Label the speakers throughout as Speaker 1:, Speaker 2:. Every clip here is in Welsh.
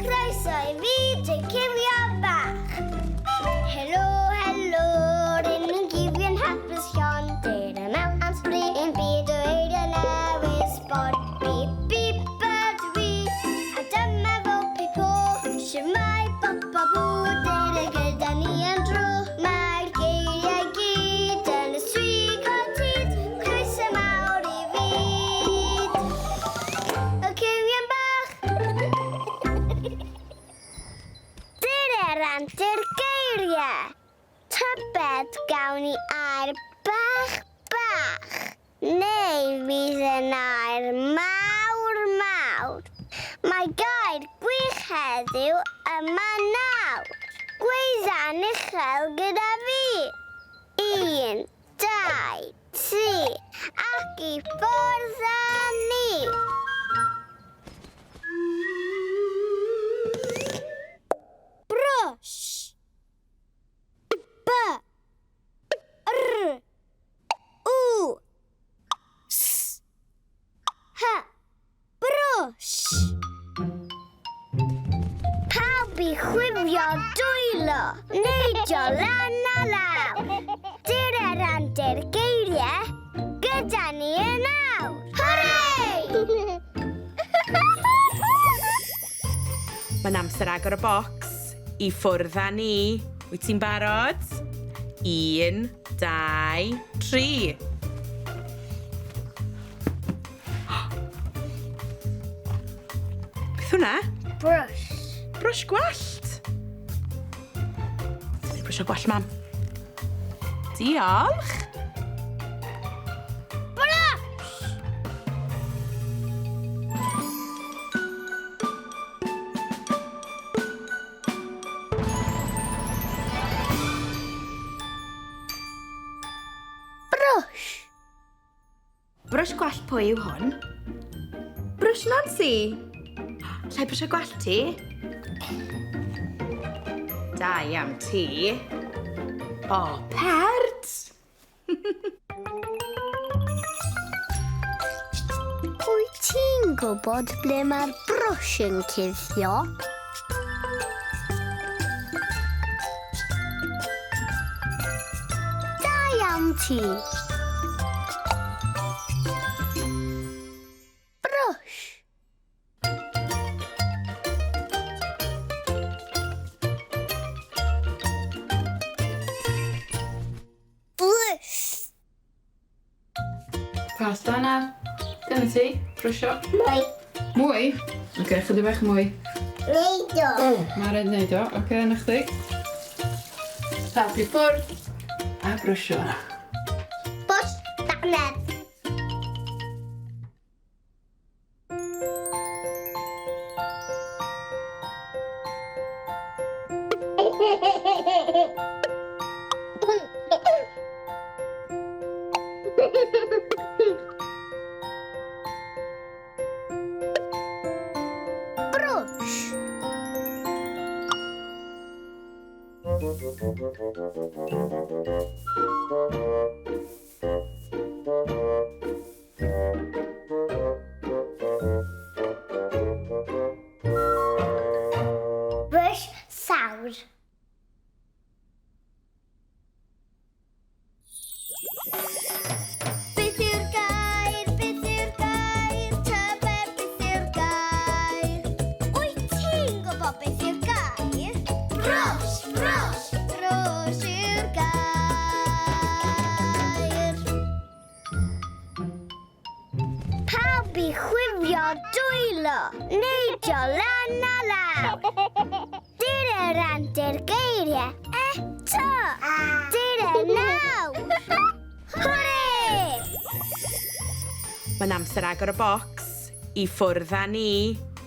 Speaker 1: croeso i fyd y cywion bach. Helo, helo, rŷn ni'n gywion hapus llon. Dere mewn am sbri i'n byd o eiriau newydd sbon. Bip, bip ydw i, a dyma fo Pipo. Shwmae bop a bw, dere gyda ni am dro. Mae'r geiriau gyd yn y swigod hud. Croeso mawr i fyd y cywion bach. Dyna'r antur geiriau. Tybed gawn ni air bach bach, neu fydd yn air mawr mawr. Mae gair gwych heddiw yma nawr. Gweidda'n uchel gyda fi. Un, dau, tri, ac i ffwrdd â ni! Brwsh. B R U S H. Brwsh. Pawb i chwifio dwylo, neidio lan a lawr. Dyr yr antur geiriau gyda ni yn awr. Hwrê!
Speaker 2: Mae'n amser agor y bocs. I ffwrdd â ni. Wyt ti'n barod? Un, dau, tri. Beth hwnna?
Speaker 1: Brwsh.
Speaker 2: Brwsh gwallt. Brwsio gwallt, mam. Diolch.
Speaker 1: Brwsh! Brwsh!
Speaker 3: Brwsh gwallt pwy yw hwn? Brwsh Nancy! Llai brwsio gwallt ti?
Speaker 2: Da iawn ti. O, pert!
Speaker 1: Wyt ti'n gwybod ble mae'r brwsh yn cuddio? Da iawn ti! Brwsh! Brwsh!
Speaker 4: Pas dana. Dyna ti. Brwsio.
Speaker 1: Mwy.
Speaker 4: Mwy? Oce, okay, chydig bach mwy.
Speaker 1: Neud o.
Speaker 4: Mae rhaid neud o. Oce, okay, na chdi. Tap i ffwrdd. A brwsio.
Speaker 1: Bwsh dannedd. Brwsh. Brwsh sawr. Beth yw'r gair? Beth yw'r gair? Tybed beth yw'r gair? Wyt ti'n gwybod beth yw'r gair? Brwsh! Brwsh! Brwsh yw'r gair. Pawb i chwifio dwylo, neidio lan a lawr. Dyr yr antur geiriau eto. Dyr y nawr. Hwrê!
Speaker 2: Mae'n amser agor y bocs. I ffwrdd â ni.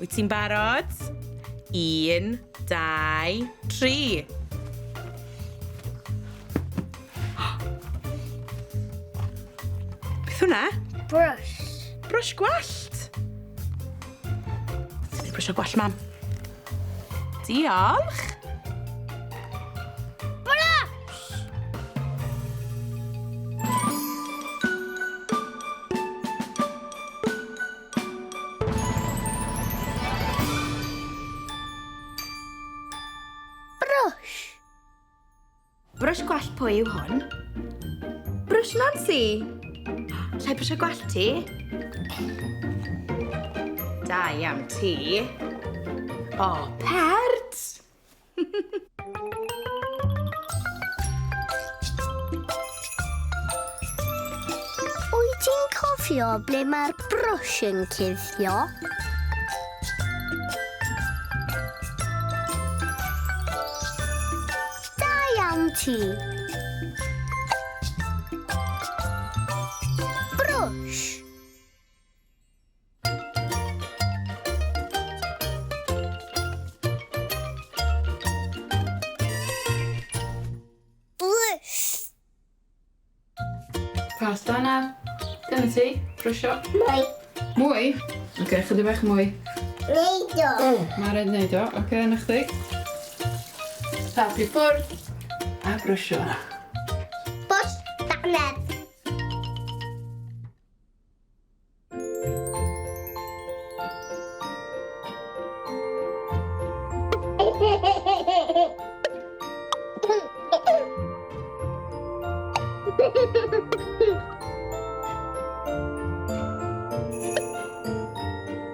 Speaker 2: Wyt ti'n barod? Un, dau, tri. Beth hwnna?
Speaker 1: Brwsh.
Speaker 2: Brwsh gwallt. Brwsio gwallt, mam. Diolch.
Speaker 1: Brwsh!
Speaker 3: Brwsh gwallt pwy yw hwn? Brwsh Nancy! Llai brwsio gwallt ti? Da iawn ti. O, pert!
Speaker 1: Wyt ti'n cofio ble mae'r brwsh yn cuddio? Da iawn ti. Brwsh. Brwsh.
Speaker 4: Pas dana. Dyna ti. Brwsio.
Speaker 1: Mwy.
Speaker 4: Mwy? Oce, okay, chydig bach mwy.
Speaker 1: Neud o.
Speaker 4: Mae'n rhaid neud o. Oce, okay, na chdi. Tap i ffwrdd. A brwsio.
Speaker 1: Brwsh dannedd.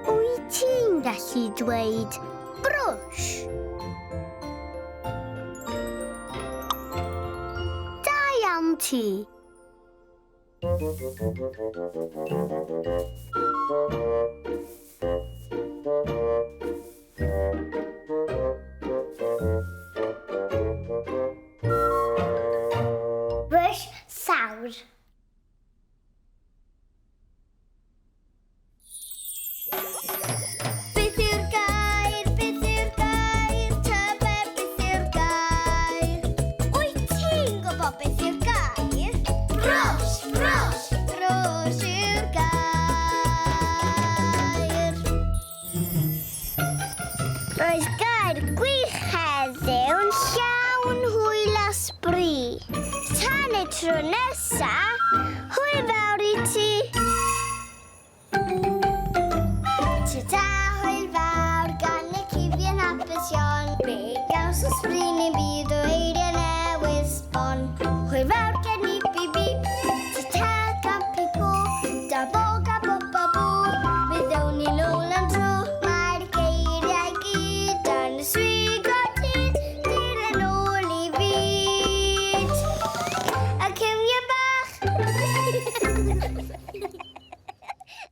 Speaker 1: Wyt ti'n gallu dweud brwsh? Da iawn ti. Brwsh sawr. Beth yw'r gair? Beth yw'r gair? Tybed beth yw'r gair? Wyt ti'n gwybod beth yw'r gair? Brwsh, brwsh, brwsh yw'r gair. Roedd gair gwych heddiw'n llawn hwyl a sbri. Tan y tro nesa, hwyl fawr i ti. Ta-ta, hwyl fawr gan y cyfion hapus iawn. Be gaws o sbri neu'n byd.